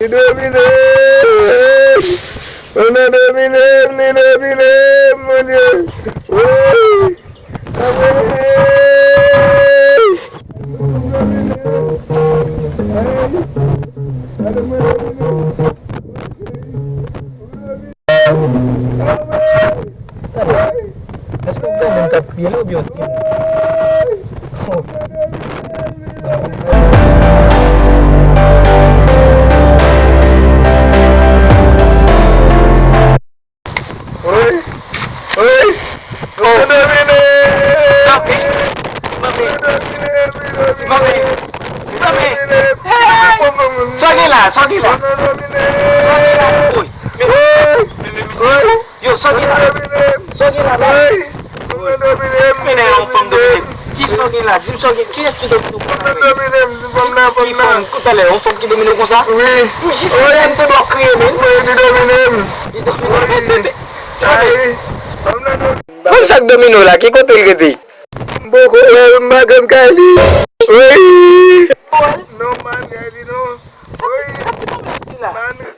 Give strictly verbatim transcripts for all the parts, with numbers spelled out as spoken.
Li domine m! Fanm nan domine m, li domine m, Bondye! Woy! Tande, èske yon granmoun k ap kriye la oubyen yon timoun? Oh. Wi, wi. Oh. Domine! Tanpri. Ti manmi. Ti manmi. Ti manmi. Hey! Sa w gen la? Sa w gen la? Sa w gen la? Woy. Men, men, men, men, men, yo, sa w gen la? Sa w gen la, la? Men nan yon fanm domine. Ki sa w gen la? Di m sa w gen. Kiyès ki domine w konsa? Ki fanm? Talè, yon fanm ki domine w konsa? Wi. Jis lè m tande w ap kriye, men. Wi, li domine m. Li domine w. Ti manmi. Fanm sa k domine w la, ki kote l rete? M poko wè l, m pa konn kay li. Wi. Non, m pa konn kay li, non. Wi.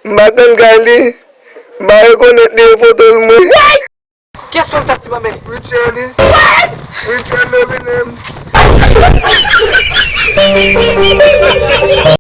M pa konn kay li. M pa rekonèt li, e foto l m wè. Kiyès fanm sa, Ti Manmi? Richelle. Richelle domine m.